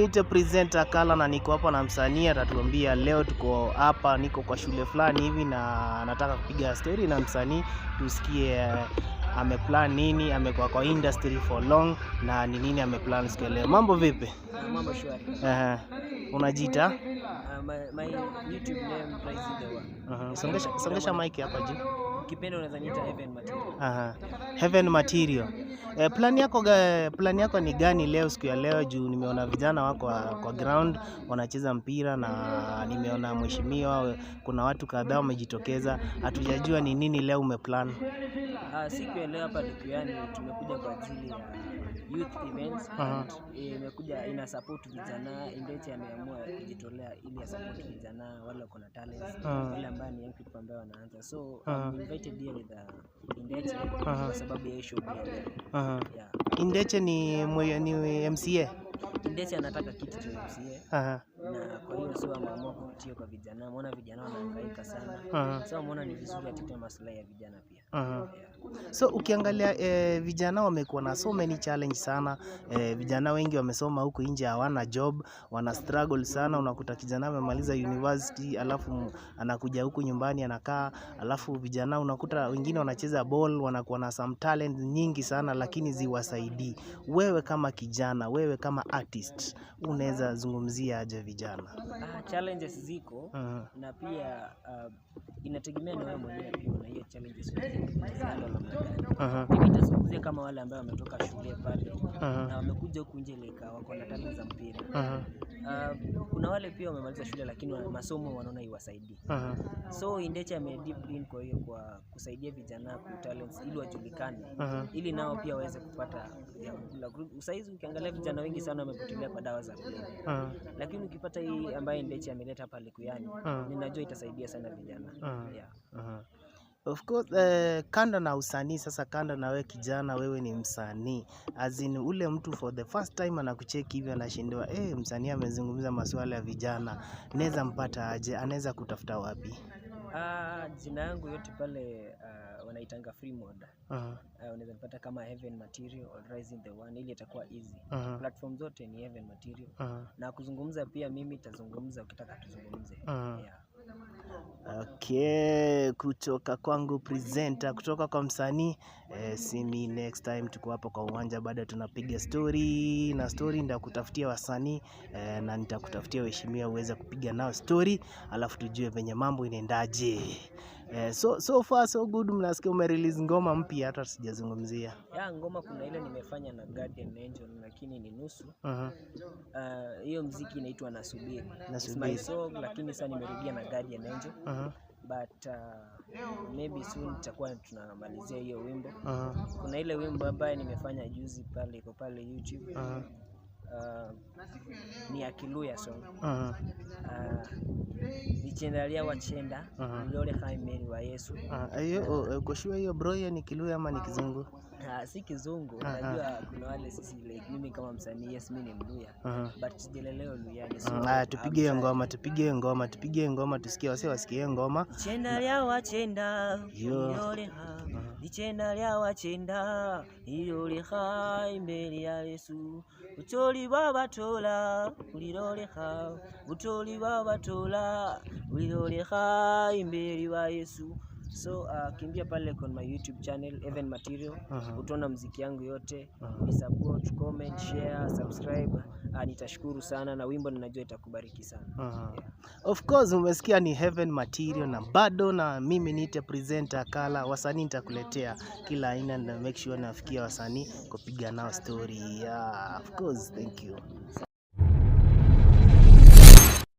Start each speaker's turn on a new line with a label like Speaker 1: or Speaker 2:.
Speaker 1: Niite presenter Kala na niko hapa na msanii atatuambia. Leo tuko hapa, niko kwa shule fulani hivi na nataka kupiga story na msanii tusikie ameplan nini, amekuwa kwa industry for long na ni nini ameplan siku ya leo. Mambo vipi?
Speaker 2: Mambo shwari.
Speaker 1: Unajiita?
Speaker 2: My YouTube name, Rising the One.
Speaker 1: Songesha mic hapa juu.
Speaker 2: Ukipenda unaweza niita Heaven Material.
Speaker 1: Aha. Heaven Material. Plan yako ni gani leo, siku ya leo? Juu nimeona vijana wako kwa ground wanacheza mpira na nimeona mheshimiwa, kuna watu kadhaa wamejitokeza, hatujajua ni nini leo umeplan.
Speaker 2: Siku ya leo hapa Likuyani tumekuja kwa ajili ya youth events and imekuja ina support vijana. Indeche ameamua kujitolea ili ya support vijana wale wako na talents, wale ambao ni young people ambao wanaanza. So I'm invited here with Indeche kwa sababu ya hii shughuli ya leo. Yeah.
Speaker 1: Indeche ni MCA.
Speaker 2: Indeche anataka kiti cha MCA na kwa hiyo so ameamua kupitia kwa vijana. Ameona vijana wanahangaika sana. So ameona ni vizuri atetee maslahi ya vijana pia. Yeah.
Speaker 1: So ukiangalia vijana wamekuwa na so many challenge sana. Vijana wengi wamesoma huku nje hawana job, wana struggle sana. Unakuta kijana amemaliza university alafu anakuja huku nyumbani anakaa, alafu vijana unakuta wengine wanacheza ball, wanakuwa na some talent nyingi sana lakini ziwasaidii. Wewe kama kijana, wewe kama artist, unaweza zungumzia aje vijana?
Speaker 2: Challenges ziko na pia inategemea na wewe mwenyewe pia una hiyo challenges utazihandle namna gani. Mimi nitazungumzia kama wale ambao wametoka shule pale na wamekuja huku nje, like wako na talent za mpira. Kuna wale pia wamemaliza shule lakini masomo wanaona iwasaidii. So Indeche ame deep in kwa hiyo kwa kusaidia vijana ku talents ili wajulikane ili nao pia waweze kupata ya kukula. Saizi ukiangalia vijana wengi sana wamepotelea kwa dawa za kulevya. Lakini ukipata hii ambaye Indeche ameleta hapa Likuyani, ninajua itasaidia sana vijana. Yeah.
Speaker 1: Of course, kando na usanii sasa, kando na wewe kijana, wewe ni msanii. As in ule mtu for the first time anakucheki hivi anashindwa, msanii amezungumza masuala ya vijana, naweza mpata aje? Anaweza kutafuta wapi?
Speaker 2: Jina yangu yote pale wanaitanga free mode. Unaweza nipata kama Heaven Material or Rising the One ili itakuwa easy. Platform zote ni Heaven Material. Na kuzungumza pia mimi tazungumza ukitaka tuzungumze. Yeah.
Speaker 1: Okay, kutoka kwangu presenter, kutoka kwa msanii see me next time. Tuko hapa kwa uwanja bado tunapiga story na story, nitakutafutia wasanii na nitakutafutia waheshimiwa uweze kupiga nao story, alafu tujue venye mambo inaendaje. So far so good. Mnasikia umerelease ngoma mpya, hata sijazungumzia.
Speaker 2: Ya ngoma kuna ile nimefanya na Guardian Angel lakini ni nusu. Hiyo mziki inaitwa Nasubiri. It's my
Speaker 1: Nasubiri.
Speaker 2: Song lakini sasa nimerudia na Guardian Angel. But maybe soon tutakuwa tunamalizia hiyo wimbo. Kuna ile wimbo ambayo nimefanya juzi pale, iko pale YouTube. Ni ya Kiluya song. Lichenda lya wachenda lilolekha imeri wa Yesu.
Speaker 1: Hiyo uko sure hiyo, bro, hiyo ni Kiluya ama ni Kizungu?
Speaker 2: Si Kizungu, unajua kuna wale sisi, like mimi kama msanii, yes, mimi ni Mluya but sijalelewa Luyani, so
Speaker 1: Haya, tupige hiyo ngoma, tupige hiyo ngoma, tupige hiyo ngoma, tusikie, wase wasikie hiyo ngoma.
Speaker 2: Lichenda lya wachenda
Speaker 1: Yo.
Speaker 2: lilolekha, lichenda lya wachenda lilolekha imberi ya Yesu, butoli bwabatola bulilolekha, butoli bwabatola bulilolekha imberi wa Yesu. So kimbia pale on my YouTube channel, Heaven Material, utaona mziki yangu yote. Ni support, comment, share, subscribe. Nitashukuru sana na wimbo ninajua itakubariki sana. Yeah.
Speaker 1: Of course umesikia ni Heaven Material na bado na mimi niite presenter Kala, wasanii nitakuletea kila aina na make sure nafikia wasanii kupiga nao story. Yeah, of course, thank you.